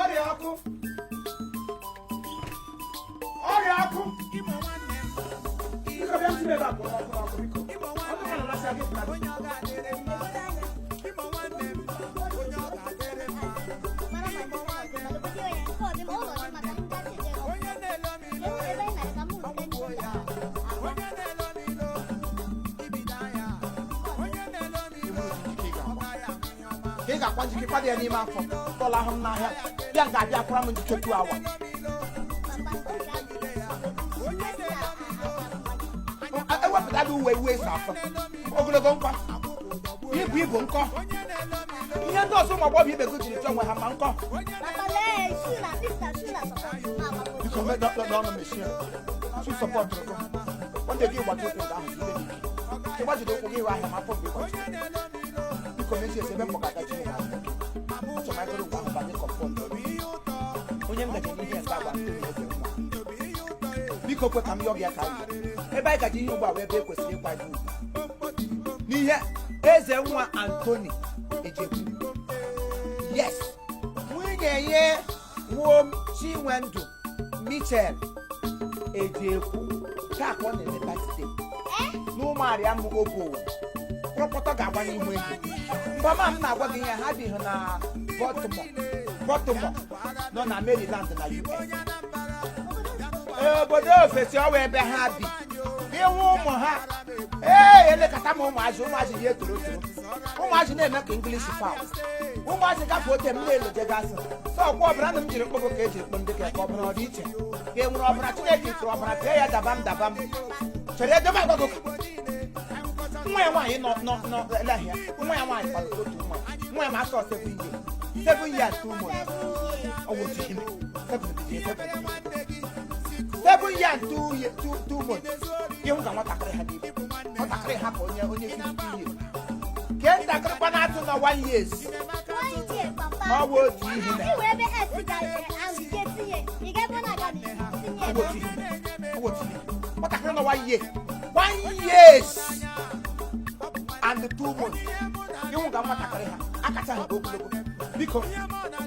Ọrịa ọkụ, ọrịa ọkụ. Biko, bịa ntinye ebe a, pụọ n'ọkụ n'ọkụ, biko. Ọ dịka na lasị gị pụta. Ka ị ga-akwa njike, kwado ya n'ime afọ tọla ahụ m n'ahịa, bịa nga abịa kwara m njike 2 awa. Ewepụtala uwe, uwe eso afọ ogologo nkwa ibu ibu nkọ ihe ndị ọzọ ụmụ agbọghọ ibe gị jiri chọọ onwe ha ma nkọ. Biko, n'ọnụ mechie su sọpọtụrụ gị. Nwanne gị gbaji ụkwụ nga ahụ site n'ike ị gbajiri ụkwụ gị ịhụ ahịa ma afọ mgbe ịgbaji. Biko, mezie esi ebe m kpọgata chi ụwa achọ m ịgụrụ ụgwọ ahụ banye compound onye m gaje n'ihe nga agba ndị eze nwa. Biko, kwe ka m yọọ gị aka anyị ebe anyị gaje ihe ugbu a wee ebe e kwesịrị ịkwanye ugwu n'ihe eze nwa Anthony Ejekwu. Yes, nwunye ya wuo Chinwendu Michel Ejekwu. Taa ka ọ na-eme birthday n'ụmụarịa m obo kpọrọkpọtọ ga-agba n'ihu ehi mgbe ma m na-agwa gị ihe ha bi na Baltimore, Baltimore nọ na Maryland na US, obodo ofesi ọwa ebe ha bi. Ịnwe ụmụ ha ee elekọta m ụmụazị, ụmụazị ya etoro toro, ụmụazị na-eme ka English fowl, ụmụazị gafe ote m na-elojegasị sọ ọkwa ọbara na m jiri mkpụrụ ka eji ekpo ndị ka ọbara ọ dị iche ka e nwere ọbara Chineke tụrụ ọbara pịa ya dabam dabam chere edebe agwago nwa ya nwaanyị nọ nọ nọ elehịa nwa ya nwaanyị kpara otu nwa nwa ya ma asọ 7 years, 7 years 2 months. Ọ wụ otu ime seven bidie seven 7 years 2 months. Ịhụ ka nwatakịrị ha n'ibu nwatakịrị ha ka onye onye 50 years ke ntakịrị kwa na-atụ nọ 1 years. Ọ bụ otu ihe mere. Ọ bụ otu ihe mere. Ọ bụ otu ihe. Nwatakịrị nọ 1 year, 1 years and 2 months. Ịhụ ka nwatakịrị ha akacha ha ogologo. Biko,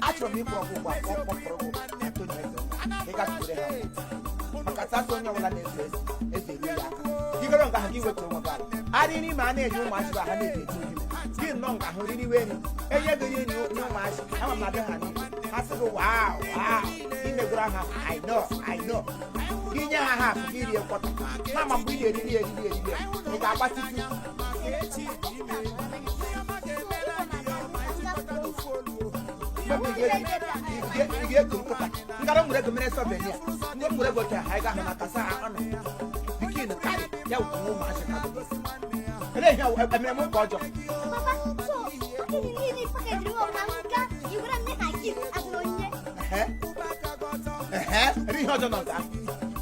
achọrọ m ịkpọrọ gị ugbu a ka ọ kpọpụrụ gị Anthony Eze ka ị gakwure ha maka sasị onye ọbụla na-eze eze eze eruo ya aka. Gịgoro nga ahụ gị wetu onwe gị ala arịrị ma a na-enye ụmụazị bụ ha na-eji eto ime gị nnọọ nga ahụ riri wee nri enye gị nri nye ụmụazị ama m abịa ha n'ihu ha sị gị, "Wow, wow," imegwara ha, "I know, I know." Gị nye ha half, gị rie quarter ha ma mgbe ị na-eriri eriri eriri ị ga-agbatịtụ. Mgbe ị ga-eku nkụta ngara nwere ego mere souvenir ndị m nwere ego taa ha ị ga-ahụ na kasa ọ nọ pikin karị ya wụ ụmụazị ka bụ ele ihe emere m ụka ọjọọ. Papa, so, package niile package nwa m na nka, i were m nye ka gift as an onyinye. Ehe. Ehe, eri ihe ọjọọ nọ nke ahụ.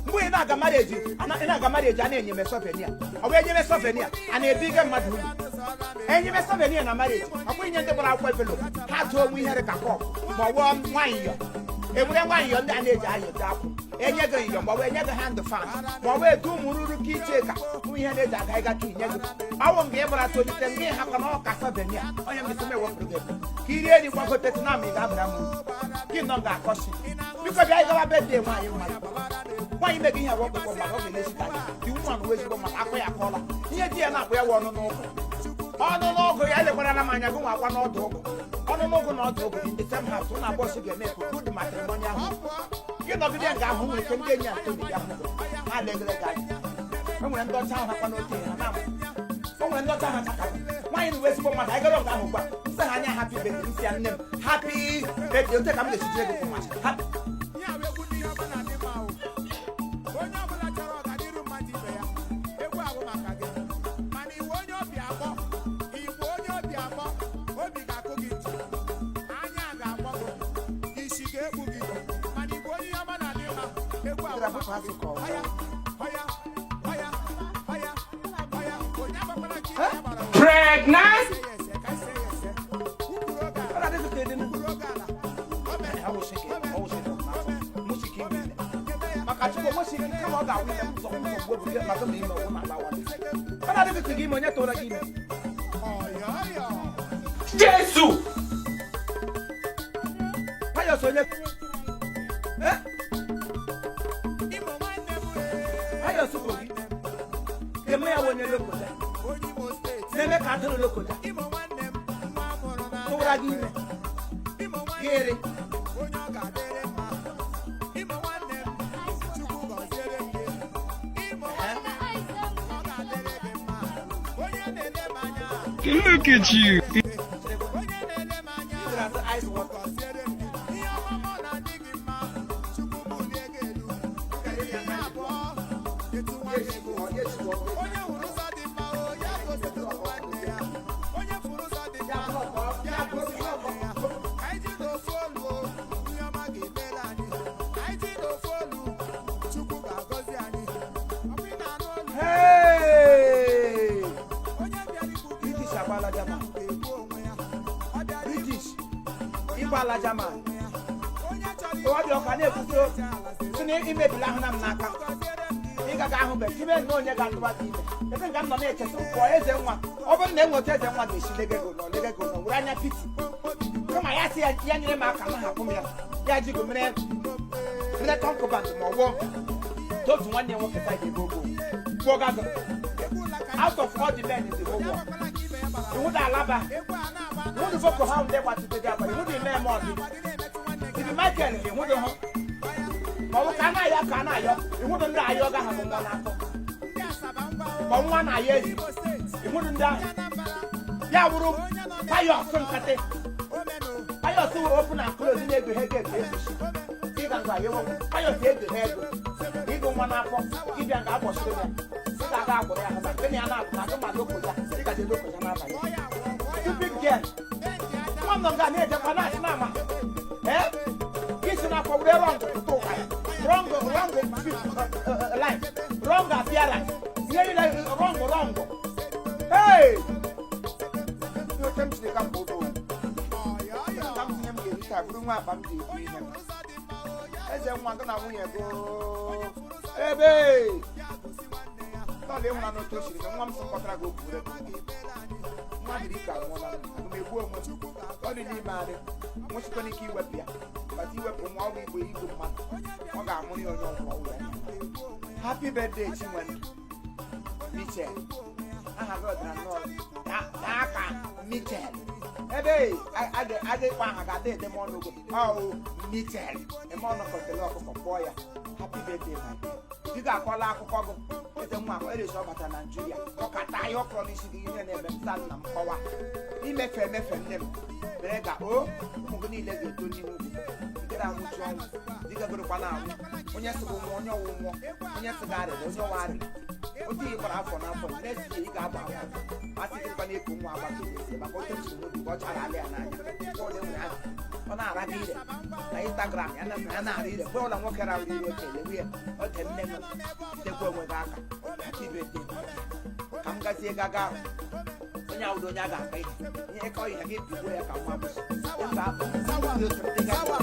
Mgbe ị na-aga marriage, ị na-aga marriage, a na-enyeme souvenir. Ọ bụ enyeme souvenir, a na-ebiga mmadụ uru. Enyeme souvenir na marriage, ọ bụ inye ndị gbara akwụkwọ envelope, ha tụọ onwe ihere ka cup ma ọ wụọ nwanyịyọ. Enwere nwanyịyọ ndị a na-eji ayọta akwụ. Enye gị nyọ ma ọ bụ enye gị hand fan ma ọ bụ etu ụmụ ruru ka iche ka hụ ihe na-eji aga ịga ka inye gị. Ọwụ nga ị gbara tolite nga ị hapụ na ọka souvenir onye mbisi m ewepụrụ gị ego ka iri eri gbagote na ma ị ga-abara m uru gị nọ ga-akọsi. Biko, bịa ịgawa bedde nwaanyị mmadụ nwaanyị mega ihe abụọ kpụkpọ mmadụ ọ ga-elezita gị iwu nwa na ezigbo mmadụ akụ ya akọọla ihe di ya na-akpụ ya wụ ọnụ n'ụgụ ọnụ n'ụgụ ya elekwarala m anya gị nwa akwa n'ọdụ ụgụ ọnụ n'ụgụ na ọdụ ụgụ in the same house ụnụ abụọ si ga-eme ka good matrimonial home. Gị nọgide nga ahụ nwere ike ndị enyi Antoni bịa hụ gị ha legere gị anya. E nwere ndị ọcha ahụ hakwa n'otu ihe ha na o nwere ndị ọcha ha chakara nwaanyị na uwe ezigbo mmadụ. Anyị gara nga ahụ ugbu a nsị ha anya happy birthday nsị ya nne m happy birthday ote ka m ga-esi jire gị kwụ masị happy. Ihe a bụ egwu ndị ihe ọma na-adị mma o. Onye ọbụla chọrọ ọganiru mmadụ ibe ya, egwu a bụ maka gị. Mana iwe onye obi akpọ, igwe onye obi akpọ, obi ga-akụ gị ntị, anya ga-akpọ gị, isi ga-ekpu gị. Mana igwe onye ihe ọma na-adị mma, egwu a bụ maka gị. Ọya, ọya, ọya, ọya, ọya, onye agbakwala nke ibe ya gbara ụwa. Pregnant? Ise ya ese, ka ise ya ese. Kwupụrụ oge Ọ ala, na-adịghị ka ịdị kwupụrụ oge ala. O mere, ha wụsị gị ọ wụsị gị mụsị ka ime eme ya. Maka Chukwu nwesị ike kama ọ ga-awụ ime m zọ ụzọ gbuo bụ maka ma ime ọwụ na agbawa. Ọ na-adịghị ka gị ime onye tụrụ gị ime. Ọyọ, ọyọ. Jésù! Pius onye? Eh? Imo nwanne m ee. Pius Kogi keme ya wụ onye Lokoja Onye Imo Steeti. na-eme ka atụrụ Lokoja Imo nwanne m, nwa amụrụ na tụwara gị ime. Imo nwanne Gịrị. m, onye ọ ga-adịrị mma. Imo nwanne m, Chukwu gọziere m gị. Imo nwanne m, ọ ga-adịrị gị mma. Onye na-ele m anya, Look at you. onye na-ele m anya, Ị gara asị ice water. gọziere m gị. Ihe ọma mụ na-adị gị mma, Chukwu bulie gị elu. Ihe abụọ, etu nwanne gị. Onye hụrụ ụzọ dị mma, o ya gositụrụ nwanne ya. Onye fụrụ ụzọ dị mma, ya gosi nwanne ya. Anyị ji n'ofu olu o, ihe ọma ga-emere anyị. Anyị ji n'ofu olu, Chukwu ga-agọzi anyị. Ọ bụ ị na-anụ olu, Hey! onye bịara ikwu gị British agbaala German. ga-egbu onwe ya. Ọ bịara ikwu British ịgbala German. onwe ya. Onye chọrọ Ọ dị ọka na-ekwusi si na imebila ahụ na m n'aka. gọziere m gị. Ị gaga ahụ be ime na onye ga-atụba gị ime ebe nga m nọ na-echesi pụọ. Eze nwa, ọ bụrụ na enweta eze nwa ga-esi legego nọ legego nọ were anya piti kama ya sị ya ya nyere m aka m hapụ m ya ya jigo mere mere concubine ma ọwụọ totu nwanne ya nwoke side ebe ogbo gbọgago. Egwu ụla ka Out of all the men in the whole world, agwakwala ka ibe ya gbara. iwu da alaba, Egwu a na-agba iwu dị Boko Haram ndị gbatite dị agba, iwu dị ime eme ọdị agba gị na-emetụ nwanne gị. Ibi Michael, iwu dị hụ ma ọ bụ ka a na-ayọ ka a na-ayọ, iwu dị ndị ayọ ga hapụ nwa n'afọ. Ndị Asaba ngwa o. Ma nwa na-ayọ ezi, Imo Steeti, iwu dị ndị ahụ ndị Anambra, ya wụrụ Pius nkịtị. Omenu, Pius wụ open and close na-ego ha ego ego ekwuchi ịga nga yewo Pius ego ha ego ịgụ nwa n'afọ ịbịa nga agbọchiri ya ị ga-aga agbụrụ ya hụ ma gịnị ya na-abụ na agụ ma Lokoja ịgaje Lokoja n'abalị. gwọọ ya agwọ, gwọọ ya Stupid girl. Ndị Ada, Nwa m nọ nga na-ejekwa na-asị na ama ee isi n'afọ were wrong pụta ụwa ya, wrong, wrong life, wrong appearance, ihe niile wrong, wrong. Hey! Ndị oche m jiri ka mba obo ọyọ, ọyọ. ka m tinye m ga-eri taa bụrụ nwa akpa m ji ebu ihe m. Ụzọ dị mma o, ya Eze nwa, gị na nwunye gị ebe ya gosi nwanne ya. tọọlụ ịhụna n'otu o siri gị. Nwa m sị kpọtara gị okwu were gị nwa dịrị ike anwụọla m aga m egbu onwe m ọ dị n'ime arị nwụchikwana ike iwepụ ya bata iwepụ nwa ọ bụ igwe igwe mmadụ ọ ga-amụrụ ya onye ọnwụọ ụlọ ya. Happy birthday, Chinwendu Michel. Aha gị ọdịna nnọọ daa ka Michel ebe a ga-ekpọ aha ga-ada edeme ọnụ ogo ọ Michel eme ọnụ kọtele ọkụkọ kpọọ ya. Happy birthday, my dear. Di gị akọla akụkọ gị. Eze nwa akọ eresi ọ bata Naijiria ọ ka taa ihe ọkọrọ n'isi gị ihe na-eme nsa nna m kọwa imefe emefe nne m mere ga o ụmụ gị niile ga-eto n'ihu gị nke na-anwụchi ọnwụ dịgagorokwa na-anwụ onye sị gị nwụọ onye ọwụ nwụọ onye sị gị arịrị onye ọwụ arịrị otu ị gbara afọ n'afọ next year ị ga-agba afọ masị gị kwa na-eku nwa agbata esi maka otu m siri n'obi ka ọ chara ala ya n'anya. Mgbe ọ na-enwere ahụ ọ na-ara gị ire na Instagram ya na ya na-ara ire mgbe ọbụla nwoke rahụrụ ire oche elewe ya ọ dị nne m jidekwa onwe gị aka. Happy birthday. Ka m gazie gaga ahụ onye awụdo onye a ga-aka ihe ihe ịkọ ihe gị pigbuo ya ka nwa bụsị mba. Sawa, sawa,